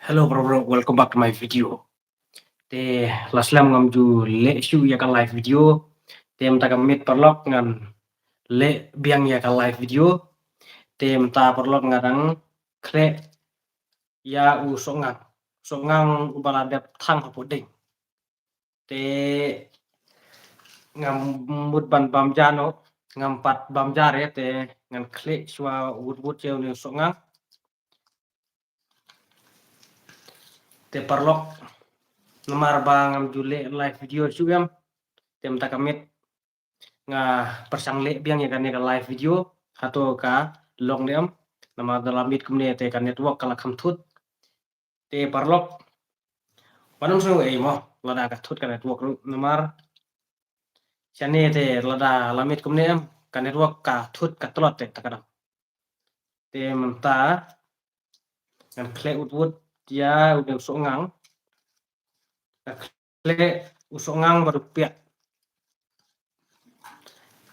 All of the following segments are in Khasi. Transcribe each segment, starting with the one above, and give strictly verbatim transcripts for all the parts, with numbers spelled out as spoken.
Hello, bro, bro. Welcome back to my video. Te la slem ngam ju leh shuh ïa ka live video. Te mynta ka miet paralok ngan leh biang ïa ka live video. Te mynta paralok nga dang khleh ïa u sohngang. Sohngang uba la dep thang hapoh ding. Te ngam mut ban bam ja noh, ngam pat bam ja re, te ngan khleh shuwa wut wut ïa une u sohngang. Te paralok, namar ba ngam ju leh live video shuh em. Te mynta ka miet nga pyrshang leh biang ïa kane ka live video hato ka long ne em. Namar da la miet kumne te ka network ka la kham thut. Te paralok, wat nym sngew ei mo lada ka thut ka network ruh, namar shane te lada la miet kumne em, ka network ka thut ka tlot te ta ka dang. Te mynta ngan khleh wut wut ïa une u sohngang. Nga khleh u sohngang bad u piat.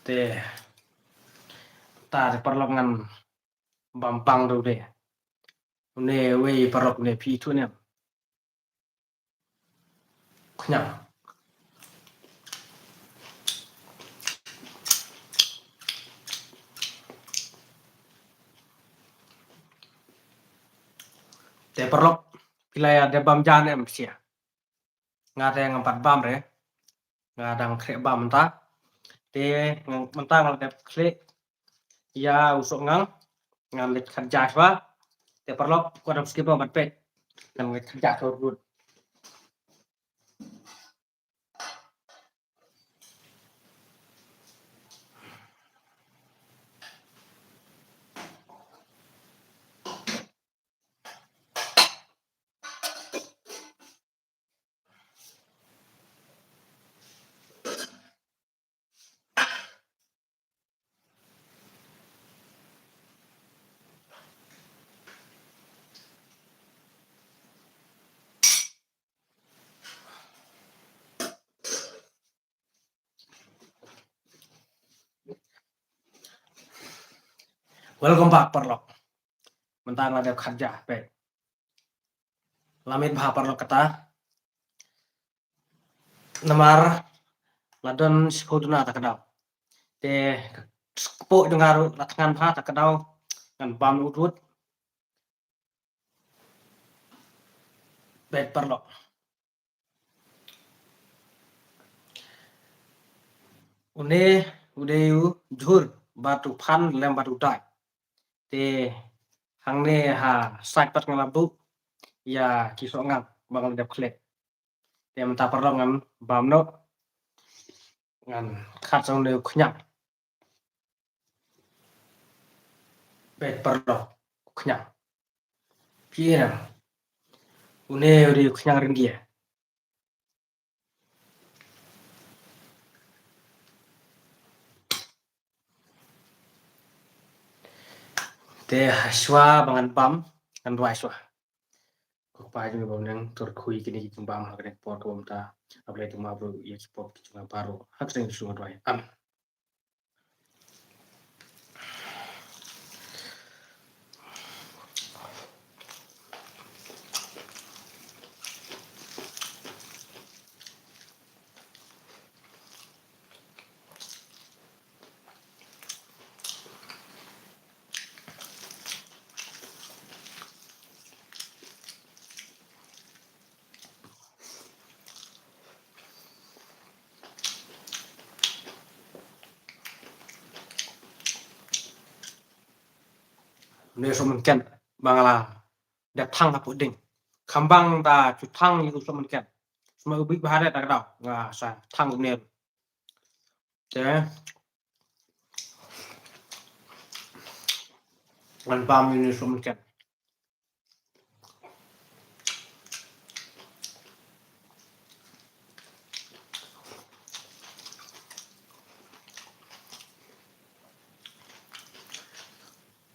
Te mynta te paralok ngan bam pang ruh de. Une wei paralok, une phi ithuh ne em? Khñiang. Te paralok, phi la ïa dep bam ja ne em sha? Nga te ngam pat bam re. Nga dang khleh bam mynta. Te nga, mynta nga la dep khleh ïa u sohngang. Ngan leit khat ja shuwa. Te paralok, wat nym skip ban peit. Ngan leit khat ja shuwa ruh. Welcome back paralok. Mynta nga la dep khat ja, peit. La miet bha paralok kata. Namar la don shiphew duna ta ka daw. Te kpoh jong nga ruh la thngan bha ta ka daw. Ngan bam wut wut. Peit paralok. Une u dei u jhur bad u phan lem bad u dai. Te hangne ha side pat nga la buh ïa ki sohngang ba nga la dep khleh. Te mynta paralok ngan bam noh. Ngan khat sa une u khñiang. Peit paralok, u khñiang. Phi ïohi ne em? Une u dei u khñiang ryndia. Te ha shuwa ba ngan bam, ngan duwai shuwa. Ko Kpa jong ngi ba ha bneng, to kyrkhu ïa kine ki jingbam ha kane ka por kaba mynta. A Blei to map ruh ïa ki pop ki jong nga baroh. Ha ka kyrteng Jisu nga duwai. Amen. Une u sohmynken ba nga la dep thang hapoh ding. Khambang da ju thang ïa u sohmynken. Sma u bit bha re ta ka daw nga sa thang une. Te ngan bam ïa une u sohmynken.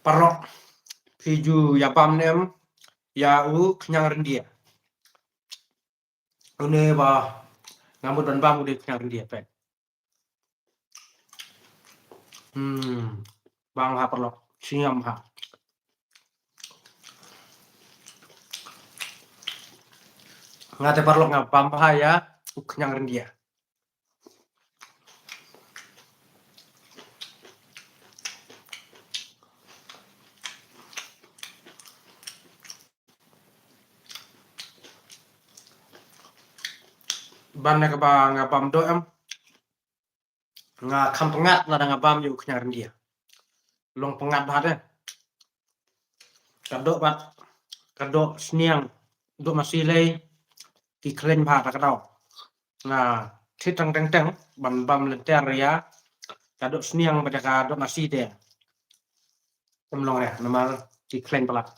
Paralok, phi ju ïa bam ne em ïa u khñiang ryndia? Une ba nga mut ban bam u dei khñiang ryndia, peit. Hmm, bang ha paralok, sngewbha. Nga te paralok nga bam bha ïa u khñiang ryndia. Ban na kaba nga bam doh em. Nga kham pyngngad lada nga bam ïa u khñiang ryndia. Long pyngngad bha de. Ka doh bad ka doh sniang, doh masi lei, ki khleiñ bha ta ka daw. Nga thied tang teng teng ban bam lynter ïa ka doh sniang bad ka doh masi de. Em long re namar ki khleiñ palat.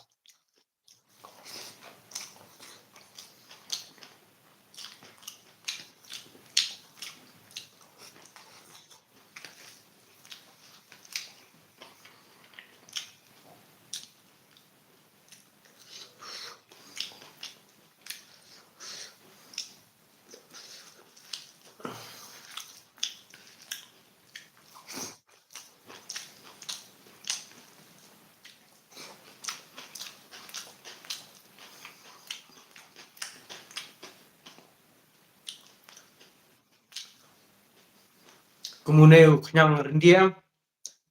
Kumne u khñiang ryndia,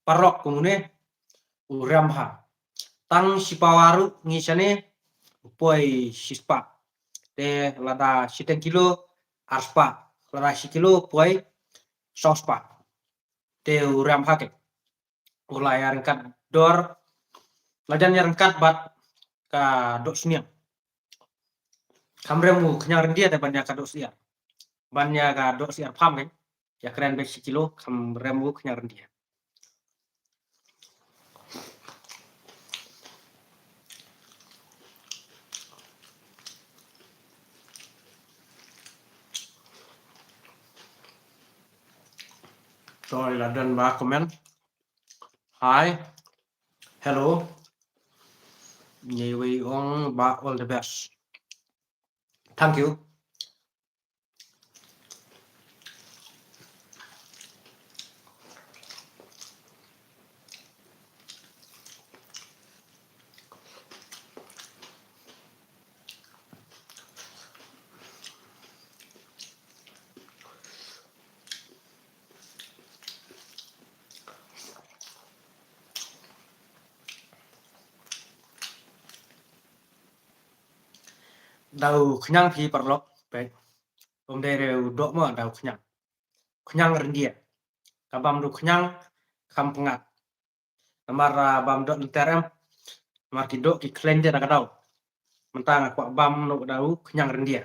paralok kumne u riam bha. Tang shi pawa ruh ngi shane u poi shi spah. Te lada shiteng kilo ar spah, lada shi kilo poi saw spah. Te u riam bha ke. U la ïa ryngkat dor, la jan ïa ryngkat bad ka doh sniang. Kham riam u khñiang ryndia te ban ïa ka doh syiar. Ban ïa ka doh syiar pham kan. Ïa kren bad shi kilo kham riam u khñiang ryndia. Sorry, la don ba comment. Hi. Hello. Ngi wei ong ba all the best. Thank you. Da u khñiang phi paralok, peit. Um dei re u doh mo da u khñiang. Khñiang ryndia. Ka bam da u khñiang kham pyngngad. Namar, ah, bam doh lynter em. Namar ki doh ki khleiñ de na ka daw. Mynta nga kwah bam noh da u khñiang ryndia.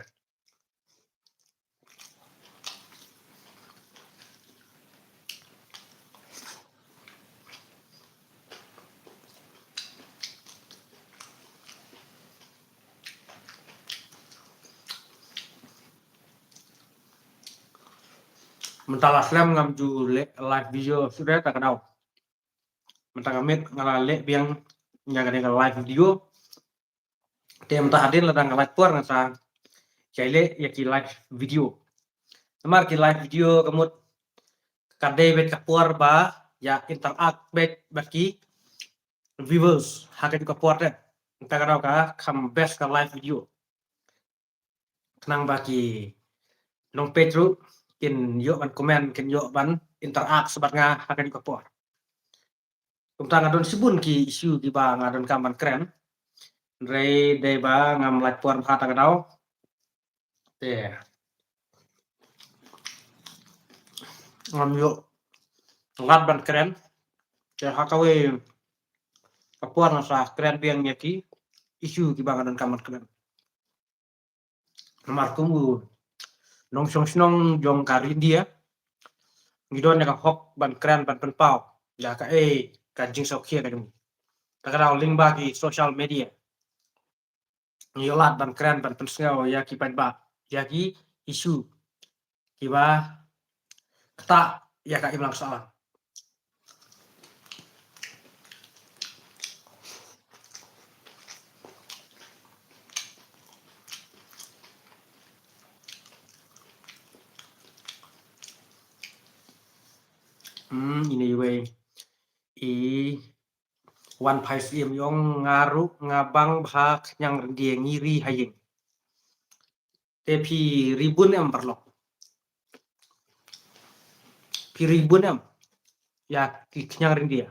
Mynta la slem ngam ju leh live video suda ta ka daw. Mynta nga miet nga la leh biang ïa kane ka live video. Te mynta hadien lada nga lait por nga sa ïai leh ïa ki live video. Namar ki live video ka mut ka dei beit ka por ba ïa interact beit bad ki viewers ha kajuh ka por te. Mynta ka daw ka kham best ka live video. Khnang ba ki nongpeit ruh kin ïoh ban comment, kin ïoh ban interact bad nga ha kajuh ka por. Kumta nga don shibun ki issue kiba nga donkam ban kren. Hynrei dei ba ngam lait por bha ta ka daw. Te ngam ïoh lad ban kren. Te ha kawei ka por nga sa kren biang ïa ki issue kiba nga donkam ban kren. Namar kum u nongshong shnong jong ka ri India, ngi don ïa ka hok ban kren ban pynpaw ïa kaei ka jingsngewkhia ka jong ngi. Ta ka daw lyngba ki social media ngi ïoh lad ban kren ban pynsngew ïa ki paidbah ïa ki issue kiba ktah ïa ka imlang sahlang. Hmm, ine iwei i wan phai siem ïong nga ruh nga bang bha khñiang ryndia ngi ri ha ïing. Te phi ri bun em paralok? Phi ri bun em ïa ki khñiang ryndia?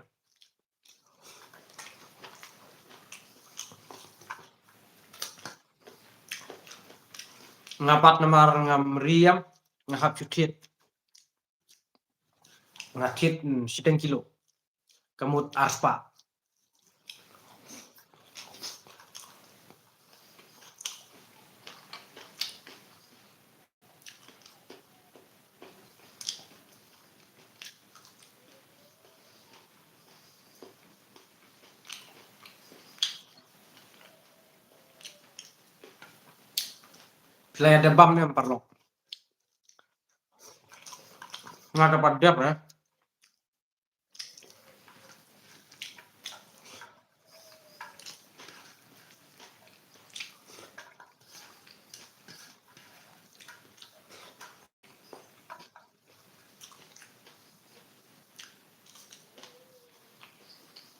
Nga pat namar ngam ri em, nga hap shu thied. Nga thied, mm, shiteng kilo. Ka mut arspah. Phi la ïa dep bam ne em paralok? Nga ka pat dep, eh.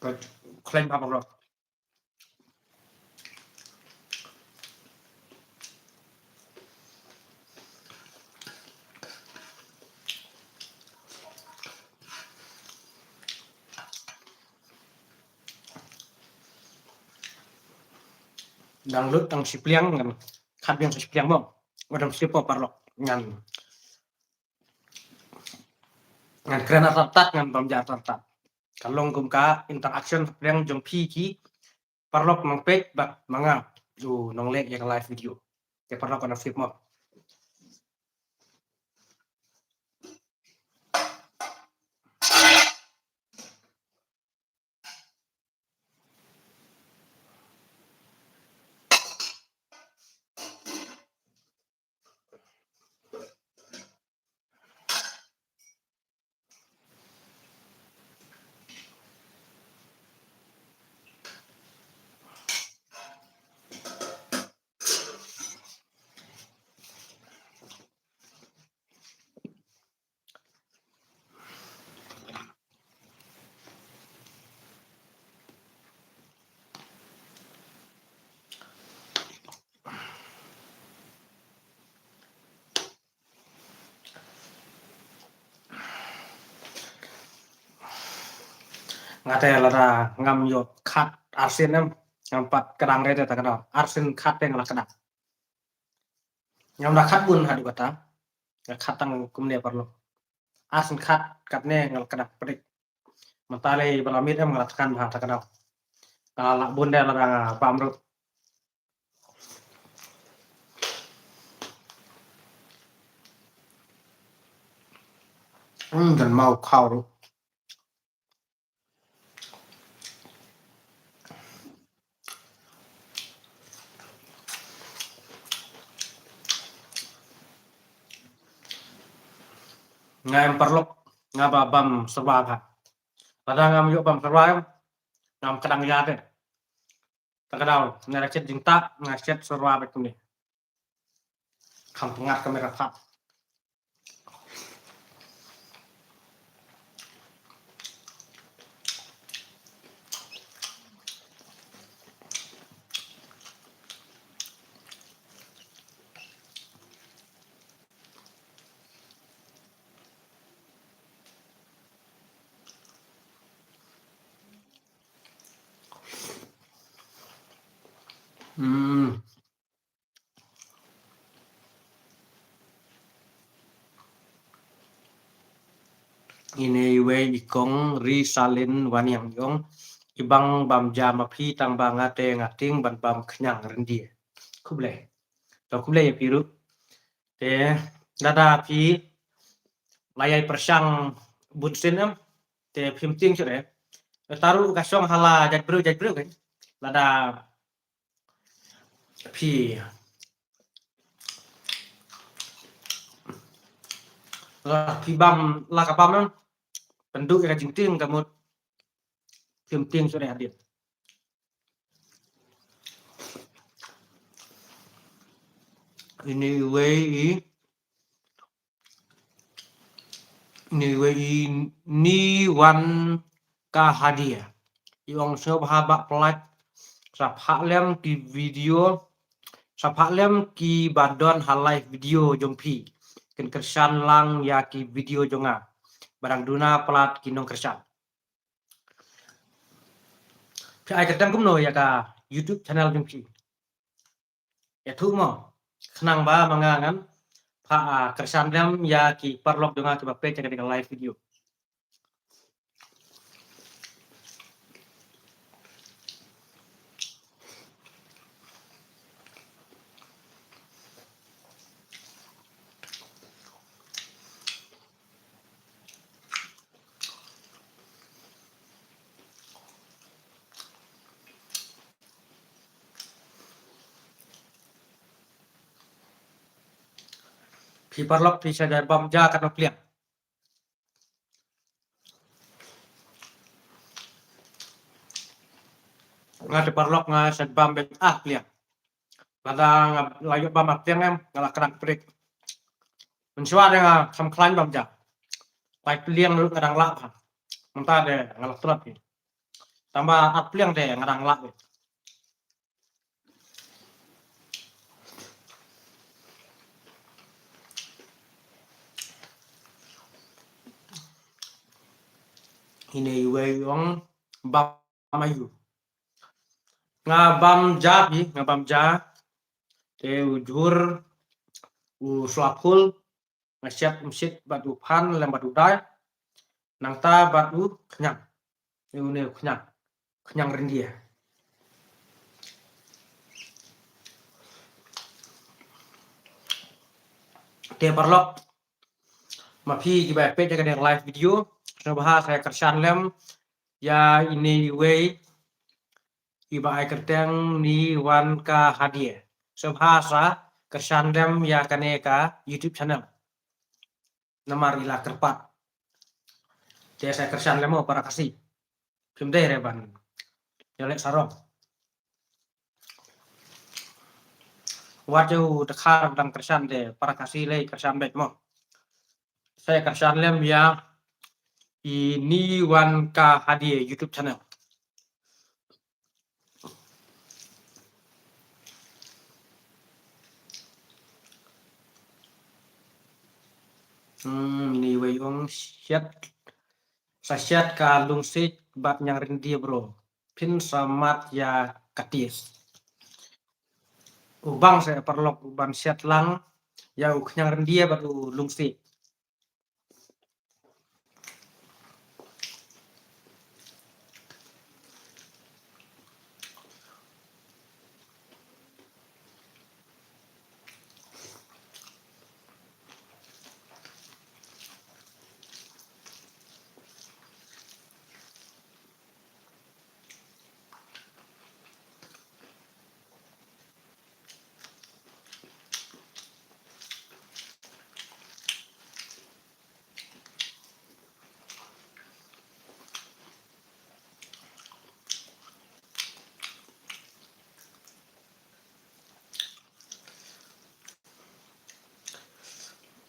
Ka khlaiñ bha paralok. Dang lut tang shi pliang ngan khat biang shi pliang mo. Wadam shi po paralok ngan, ngan kren artat artat, ngan bam ja artat artat. Ka long kum ka interaction hapdeng jong phi ki paralok nongpeit bad ma nga u nongleh ïa ka live video. Te paralok ngan sip mo. Nga te lada ngam ïoh khat arsien em, ngam pat kdang re te ta kdang. Arsien khat te nga la kdang. Ngam da khat bun haduh kata. Nga khat tang kumne paralok. Arsien khat katne nga la kdang pdik. Mynta lei ba la miet em nga la tkan bha ta kdang. Ka la bun de lada nga bam ruh. Hmm, don maw khaw ruh. Nga em paralok, nga ba bam syrwa bha. Lada ngam ïoh bam syrwa em, ngam kdang ïa te. Ta ka daw, nga da shet jingtah, nga shet syrwa bad kumne. Kham pyngat kamera pat. Hmm. Ine iwei i kong Ri Salin Waniang i ong, i bang bam ja ma phi tang ba nga te nga tieng ban bam khñiang ryndia. Khublei. To khublei ïa phi ruh. Te lada phi la ïai pyrshang bun sien em, te phim tieng shuh re. Te ruh ka shong ha la jait briew jait briew kan. Lada phi, la phi bam, la ka bam em, pynduh ïa ka jingtieng ka mut phim tieng shuh re hadien. Ine iwei i, ine iwei i Ni Wan Ka Hadia i ong, sngewbha bah pynlait sa phah lem ki video Sa phah lem ki ba don ha live video jong phi. Kin kyrshan lang ïa ki video jong nga. Ba dang duna palat ki nongkyrshan. Phi ai kyrteng kumno ïa ka YouTube channel jong phi? Ïathuh mo. Khnang ba ma nga ngan phah, ah, kyrshan lem ïa ki paralok jong nga kiba peit ïa kane ka live video. Phi paralok phi sa dei bam ja katno pliang? Nga te paralok nga sa bam beit ar pliang. Lada nga la ïoh bam ar pliang em, nga la kdang prik. Mynshuwa de nga kham khlaiñ bam ja. Lai pliang ruh nga dang lah bha. Mynta de nga la tlot hi. Tangba ar pliang de nga dang lah hi. Ine iwei ong bam aïu. Nga bam ja phi, nga bam ja. Te u jhur, u sla phul, nga siat umsit bad u phan lem bad u dai. Nangta bad u khñiang. Une u khñiang. Khñiang ryndia. Te paralok, ma phi kiba peit ïa kane live video, sngewbha sa kyrshan lem ïa ine iwei iba ai kyrteng Ni Wan Ka Hadie. Sngewbha sa kyrshan lem ïa kane ka YouTube channel. Namar i la kyrpad. Te sa kyrshan lem mo para Khasi. Phim dei re ban ïaleh sarong. Wat ïa u dkhar dang kyrshan te para Khasi lei kyrshan beit mo. Sa kyrshan lem ïa i Ni Wan Ka Hadie YouTube channel. Hmm, ine iwei ong siat. Sa siat ka lungsiej bad ñiang ryndia bro. Phin sa mad ïa ka tis. U bang sa paralok u ban siat lang ïa u khñiang ryndia bad u lungsiej.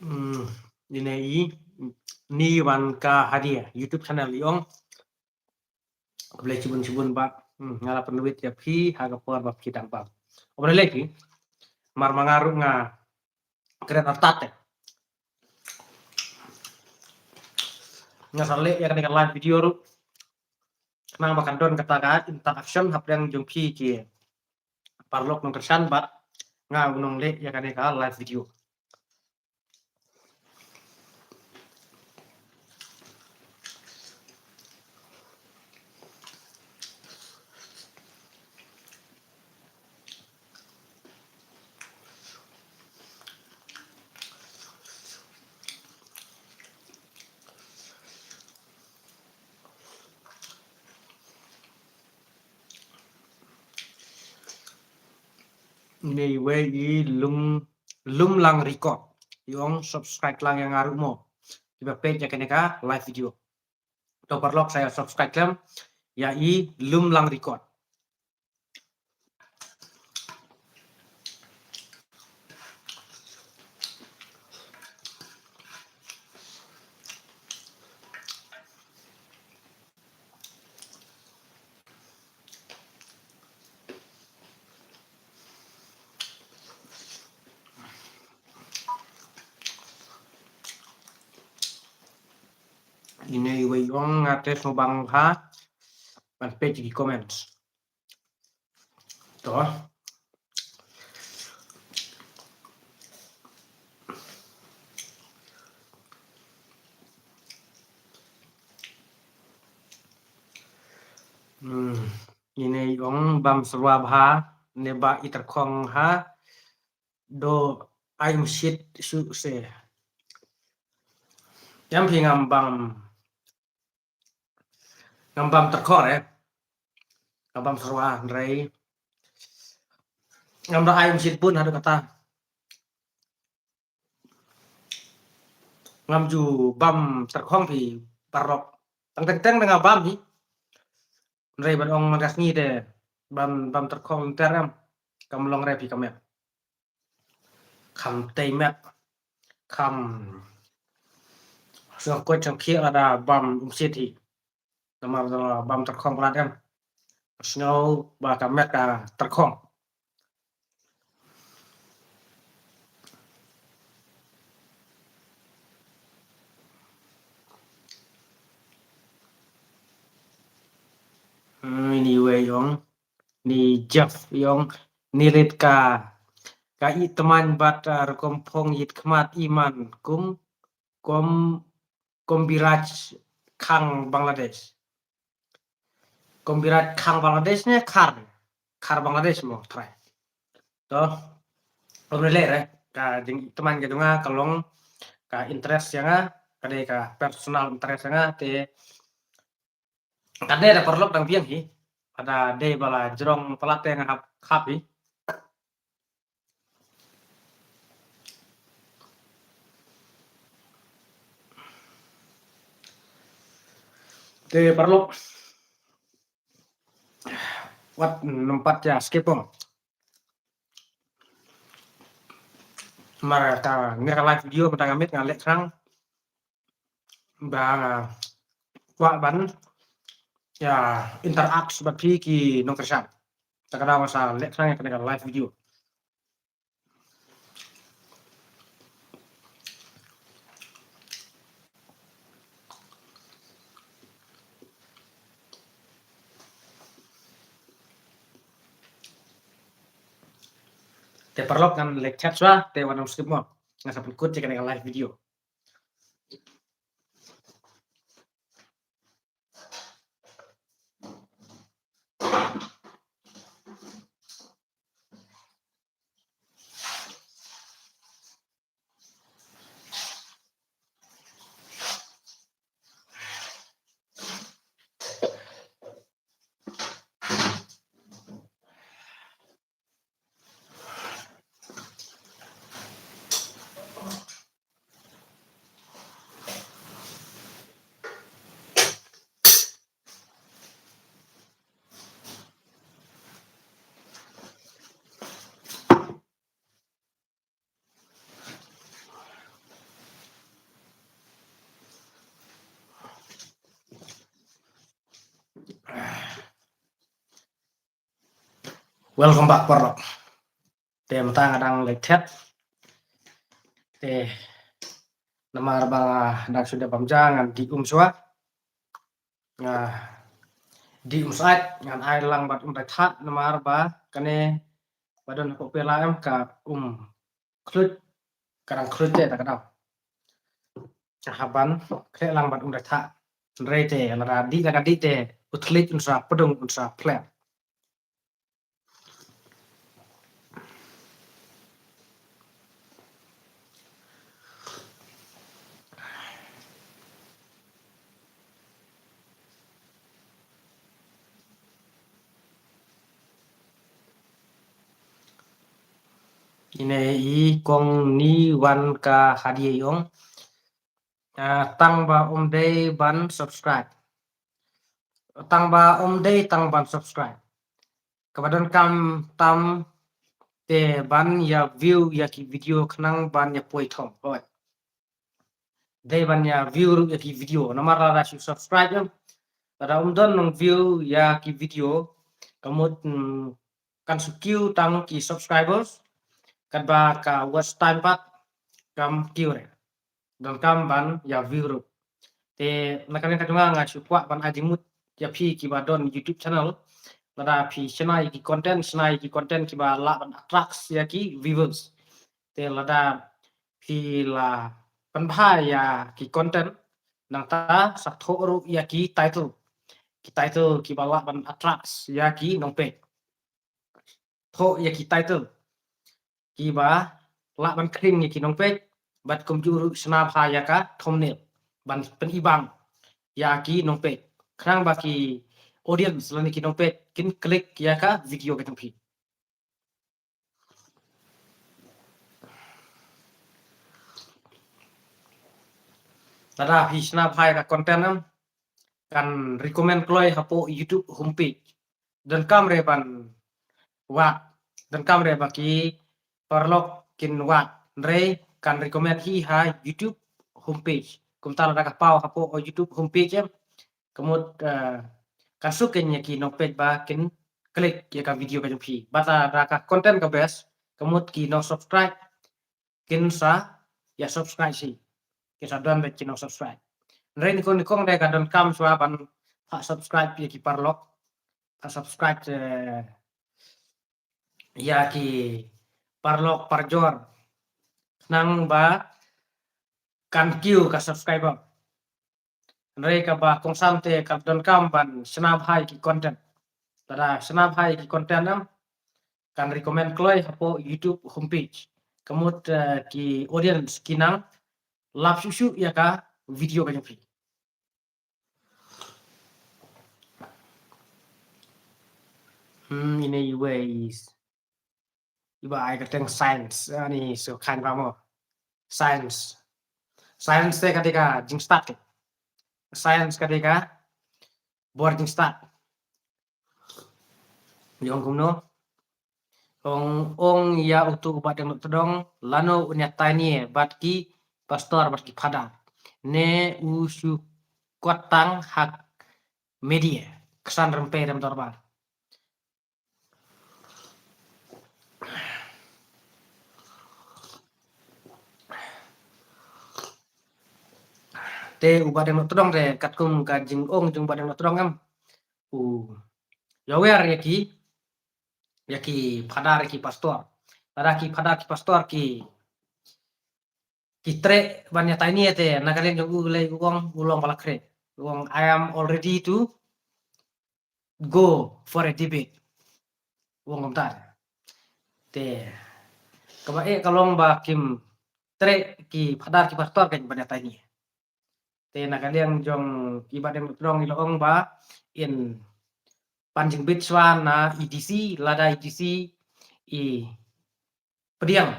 Hmm, ine i Ni Wan Ka Hadie YouTube channel i ong. Khublei shibun shibun bah. Hmm, nga la pynwit ïa phi ha ka por ba phi dang bam. Khublei lei phi. Mar ma nga ruh nga kren artat te. Nga sa leh ïa kane ka live video ruh. Khnang ba kan don kata ka interaction hapdeng jong phi ki paralok nongkyrshan bad nga u nongleh ïa kane ka live video. Ine iwei i Lum, Lumlang Record. I ong subscribe lang ïa nga ruh mo. Kiba peit ïa kane ka live video. To paralok sa ïa subscribe lem ïa i Lumlang Record. Ong nga te sngewbang ha ban peit ki comments. To. Hmm. Ine i ong bam syrwa bha ne ba i tyrkhong ha do ai um shit shu se. Em phi ngam bam ngam bam tyrkhong eh. Ngam bam syrwa hynrei ngam da ai um shit bun haduh kata. Ngam ju bam tyrkhong phi paralok. Tang teng teng da nga bam hi. Hynrei ban ong man ka sngi te bam bam tyrkhong ter em. Kam long re phi ka met. Kham tei met. Kham sngewkhuid sngewkhiah lada bam um shit hi. Namar da bam tyrkhong palat em. Sngew ba ka met ka tyrkhong. Hmm, ini wei ong. Ni Jeff ong. Ni rit ka ka i tman bat, ah, rukom phong it khmat i man kum kom kom biraj khang Bangladesh. Kom biraj khang Bangladesh ne khar khar Bangladesh mo trai. To. Om le re ka jing tman ka jong nga ka long ka interest jong nga, ka dei ka personal interest jong nga te. Ka dei da paralok dang biang hi. Ada dei ba la jrong palat te nga hap hap hi. Te paralok. Wat nampat ya skip ong. Mar ka ngi ka live video mynta nga miet nga leh khnang ba nga kwah ban ya interact bad phi ki nongkyrshan. Ta ka daw nga sa leh khnang ya kane ka live video. Te paralok ngan leh chat shuwa te wat nym skip mo. Nga sa pynkut ïa kane ka live video. Welcome back paralok. Te mynta nga dang leh chat. Te namar ba nga dang shu dep bam ja ngan dih um shuwa. Nga dih um sait ngan ai lang bad um dai thah namar ba kane ba don hapoh pela em ka um khluit, ka dang khluit te ta ka daw. Nga hap ban khleh lang bad um dai thah. Hynrei te lada dih la ka dih te u thylliej un sa pdung un sa phlep. Ine i kong ni wan ka hadie i ong. Ah, tang ba um dei ban subscribe. Tang ba um dei tang ban subscribe. Kaba donkam tam te ban ïa view ïa ki video khnang ban ïa poi thong. Hooid. Dei ban ïa view ruh ïa ki video. Namar lada shu subscribe em. Lada um don nong view ïa ki video. Ka mut, mm, kan shu kiew tang ki subscribers. Katba ka watch time pat kam kiew re. Donkam ban ïa view ruh. Te na ka liang ka jong nga, nga shu kwah ban ai jingmut ïa phi kiba don YouTube channel, lada phi shna ïa ki content, shna ïa ki content kiba lah ban attract ïa ki viewers. Te lada phi la pynbha ïa ki content, nangta sa thoh ruh ïa ki title, ki title kiba lah ban attract ïa ki nongpeit. Thoh ïa ki title kiba lah ban khring ïa ki nongpeit, bad kumjuh ruh shna bha ïa ka thumbnail ban pynibang ïa ki nongpeit, khnang ba ki audience lane ki nongpeit kin click ïa ka video ka jong phi. Lada phi shna bha ïa ka content, em, kan recommend kloi hapoh YouTube homepage. Donkam re ban wad, donkam re ba ki paralok kin wad, hynrei kan recommend hi ha YouTube homepage. Kumta lada ka paw hapoh YouTube homepage, em, ka mut, eh, kan suk ïa ki nongpeit ba kin click ïa ka video ka jong phi. Bad lada ka content ka best, ka mut ki nongsubscribe kin sa ïa subscribe shuh, kin sa don beit ki nongsubscribe. Hynrei nyngkong nyngkong de ka donkam shuwa ban pha subscribe ïa ki paralok, pha subscribe, eh, ïa ki paralok parajor, khnang ba kan kiew ka subscriber. Hynrei kaba kongsan te ka donkam ban shna bha ïa ki content. Lada shna bha ïa ki content, em, kan recommend kloi hapoh YouTube homepage. Ka mut, eh, ki audience kin nang lap shuh shuh ïa ka video ka jong phi. Hmm, ine iwei is iba ai kyrteng Science. Ani shu khan ba mo. Science. Science te ka dei ka jingstad. Science ka dei ka bor jingstad. Ong kumno? Ong, ong ïa utu u Bah Deng Tdong, lano un ïatai ne bad ki pastor bad ki phadar, ne u shu kwah tang ha media, ksan rympei rem dorbar. Te u Bah Deng Tdong te katkum ka jingong jong u Bah Deng Tdong, em, u ïawer ïa ki, ïa ki phadar, ïa ki pastor. Lada ki phadar ki pastor ki, ki treh ban ïatai ne te, na ka liang jong u lei u ong, u long ba la khreh. U ong, "I am all ready to go for a debate." U ong kumta. Te kaba eh ka long ba kim treh ki phadar ki pastor kan ban ïatai ne. Te na ka liang jong i Bah Deng Tdong i la ong ba in pan jingbit shuwa na i DC, lada i DC i pdiang,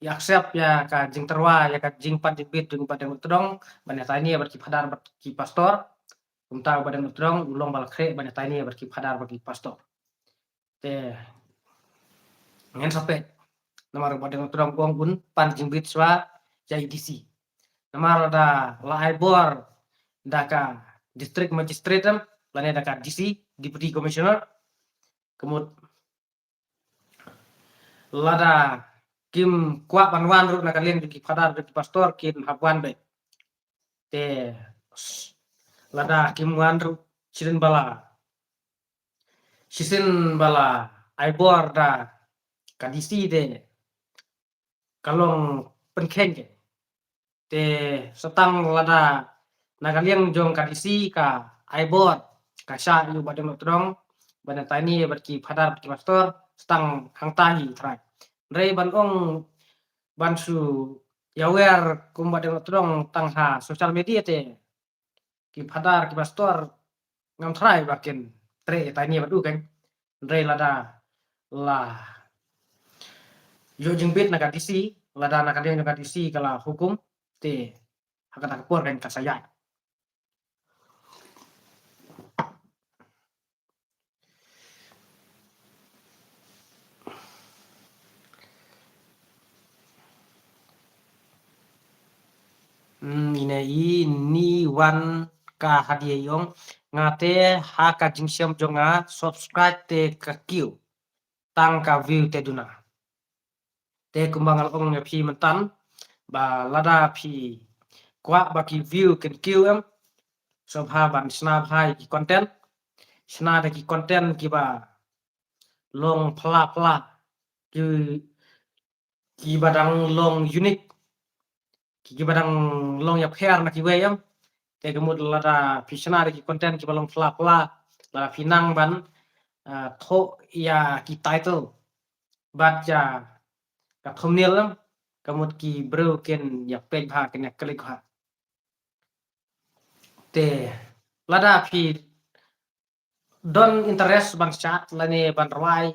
i accept ïa ka jingtyrwa ïa ka jingpan jingbit jong i Bah Deng Tdong ban ïatai ne bad ki phadar bad ki pastor. Kumta u Bah Deng Tdong u long ba la khreh ban ïatai ne bad ki phadar bad ki pastor. Te ngan sa peit. Namar u Bah Deng Tdong u ong un pan jingbit shuwa ïa i DC. Namar lada la ai bor da ka district magistrate, em, lane da ka DC, Deputy Commissioner, ka mut lada kim kwah ban wan ruh na ka liang jong ki phadar jong ki pastor kin hap wan beit. Te lada kim wan ruh, shisien ba la, shisien ba la ai bor da ka DC te ka long pynkheiñ. Te sa tang lada na ka liang jong ka DC ka ai bor, ka shah ïa u Bah Deng Tdong ban ïatai ne bad ki phadar bad ki pastor, sa tang hangta hi trai. Hynrei ban ong, ban shu ïawer kum u Bah Deng Tdong tang ha social media te ki phadar ki pastor ngam trai ba kin treh ïatai ne bad u kan. Hynrei lada la ïoh jingbit na ka DC, lada na ka liang jong ka DC ka la hukum, te ha kata ka por kan ka sa ïaid. Hmm, ine i ni wan ka hadien ong, nga te ha ka jingshem jong nga subscribe te ka kiew, tang ka view te duna. Te kumba nga la ong ïa phi myntan, ba lada phi kwah ba ki view kin kiew, em, Sngewbha ban shna bha ïa ki content. Shna da ki content kiba long pla pla, ki, kiba dang long unique, ki, kiba dang long ïapher na kiwei, em. Te ka mut lada phi shna da ki content kiba long pla pla, lada phi nang ban, ah, thoh ïa ki title bad ïa ka thumbnail, em, ka mut ki briew kin ïa peit bha, kin ïa click bha. Te lada phi don interest ban shad lane ban rwai,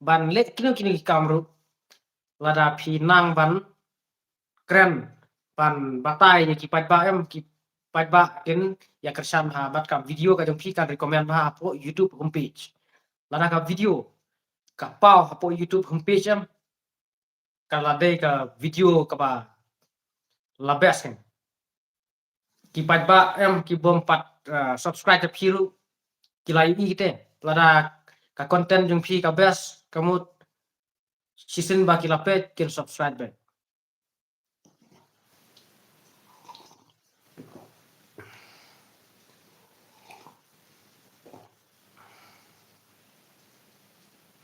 ban leh kino kino ki kam ruh, lada phi nang ban kren ban batai ïa ki paidbah, em, ki paidbah kin ïa kyrshan bha bad ka video ka jong phi kan recommend bha hapoh YouTube homepage. Lada ka video ka paw hapoh YouTube homepage, em, ka la dei ka video kaba la best, em. Ki paidbah, em, ki bym pat, ah, subscribe ïa phi ruh ki la ïohi te. Lada ka content jong phi ka best, ka mut shisien ba ki la peit, kin subscribe beit.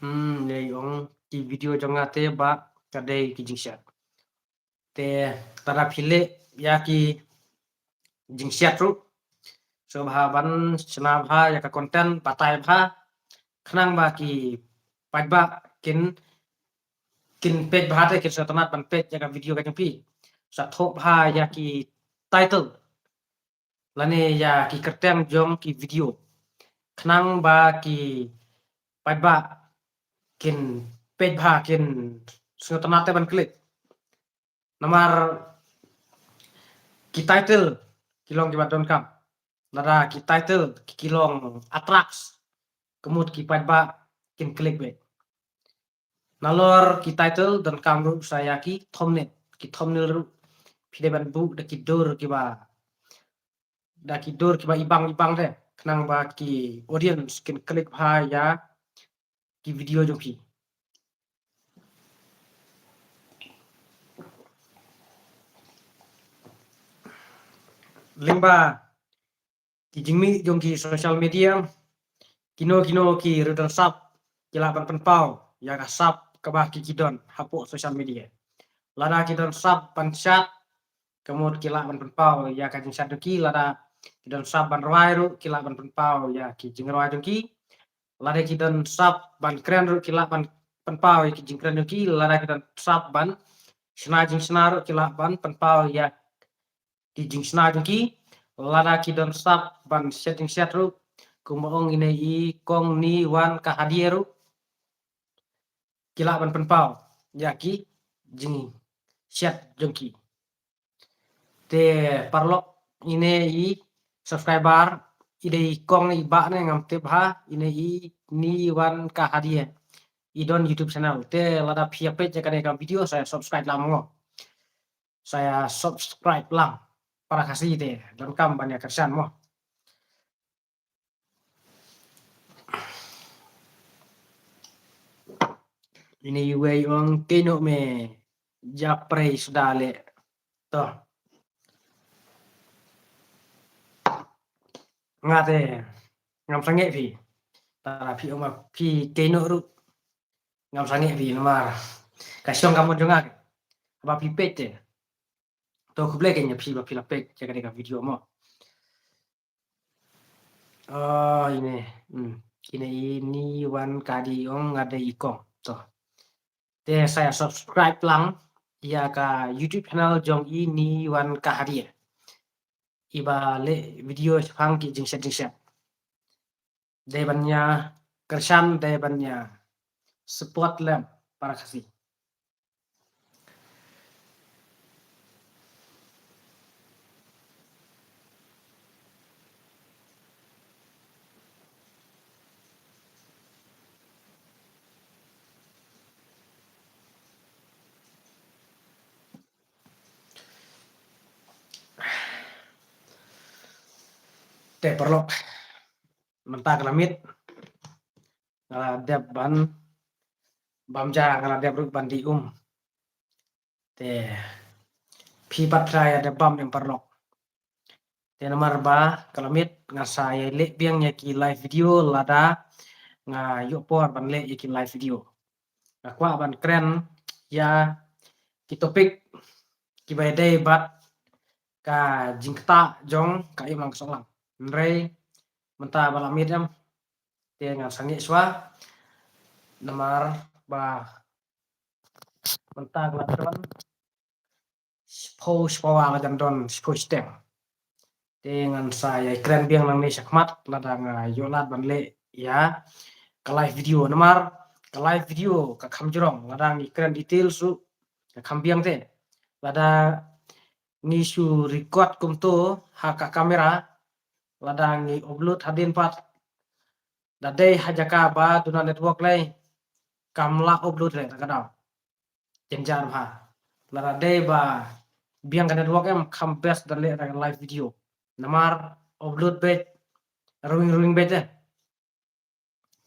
Hmm, ne ong ki video jong nga te ba ka dei ki jingshad. Te lada phi leh ïa ki jingshad ruh, sngewbha ban shna bha ïa ka content, batai bha, khnang ba ki paidbah kin, kin peit bha te, kin sngewtynnat ban peit ïa ka video ka jong phi. Sa thoh bha ïa ki title lane ïa ki kyrteng jong ki video, khnang ba ki paidbah kin peit bha, kin sngewtynnat te ban click. Namar ki title ki long kiba donkam. Lada ki title ki long attracts, ka mut ki paidbah kin click beit. Nalor ki title donkam ruh sa ïa ki thumbnail. Ki thumbnail ruh phi dei ban buh da ki dur kiba, da ki dur kiba ibang ibang te, khnang ba ki audience kin click bha ïa ki video jong phi. Lyngba ki jingmih jong ki social media, kino kino ki ruh don sap, ki lah ban pynpaw ïa ka sap kaba ki, ki don hapoh social media. Lada ki don sap ban shad, ka mut ki lah ban pynpaw ïa ka jingshad jong ki. Lada ki don sap ban rwai ruh, ki lah ban pynpaw ïa ki jingrwai jong ki. Lada ki don sap ban kren ruh, ki lah ban pynpaw ïa ki jingkren jong ki. Lada ki don sap ban shna jingshna ruh, ki lah ban pynpaw ïa ki jingshna jong ki. Lada ki don sap ban shet jingshad ruh, kumba ong ine i Kong Niwan Kahadie ruh, ki lah ban pynpaw ïa ki jingshad jong ki. Te paralok, ine i subscriber, i dei i kong ne i bah ne ngam tip bha, ine i Niwan Kahadie. I don YouTube channel. Te lada phi ïa peit ïa kane ka video, sa ïa subscribe lang mo. Sa ïa subscribe lang. Para Khasi te donkam ban ïa kyrshan mo. Ine iwei ong kino me japre suda le. To. Nga te ngam sangeh phi. Tara phi ong ma phi kino ruh. Ngam sangeh phi namar ka shong ka mon jong nga. Ba phi peit te. To khublei kane ïa phi ba phi la peit ïa kane ka video mo. Oh, ine. Hmm. Ine i Niwan Kahadie ong nga dei i kong. To. Te sa ïa subscribe lang ïa ka YouTube channel jong i Niwan Kahadie. Iba leh video shaphang ki jingshad jingshad. Dei ban ïa kyrshan, dei ban ïa support lem para Khasi. Te paralok, mynta ka la miet, nga la dep ban bam ja, nga la dep ruh ban dih um. Te phi pat phra ïa dep bam em paralok. Te namar ba ka la miet, nga sa ïa leh biang ïa ki live video lada nga ïoh por ban leh ïa ki live video. Nga kwah ban kren ïa ki topic kiba ïadei bad ka jingktah jong ka imlang ka sahlang. Hynrei mynta ba la miet em, te nga sangeh shuwa namar ba mynta ka la don shiphew shiphew, la jan don shiphew shiteng. Te ngan sa ïa kren biang nangne shakhmat lada nga ïoh lad ban leh ïa ka live video, namar ka live video ka kham jrong. Lada ngi kren detail shuh ka kham biang te. Lada ngi shu record kumto ha ka camera, lada ngi upload hadien pat, da dei ha jaka ba duna network lei, kam lah upload lei, ta ka daw. Jynjar bha. Lada dei ba biang ka network em, kham best da leh da ka live video. Namar upload beit, ruing ruing beit eh.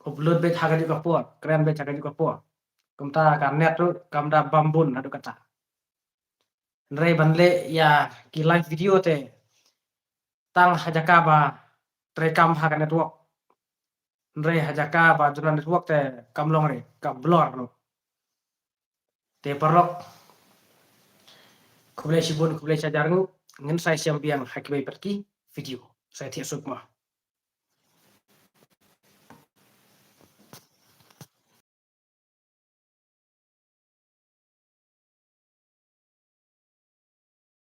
Upload beit ha kajuh ka por, kren beit ha kajuh ka por. Kumta ka net ruh kam da bam bun haduh katta. Hynrei ban leh ïa ki live video te tang ha jaka ba treikam ha ka network. Hynrei ha jaka ba duna network te kam long re, ka blur ruh. Te paralok, khublei shibun, khublei shihajar nguh, ngin sa ïashem biang ha kiwei pat ki video. Sa ïathiah suk mo.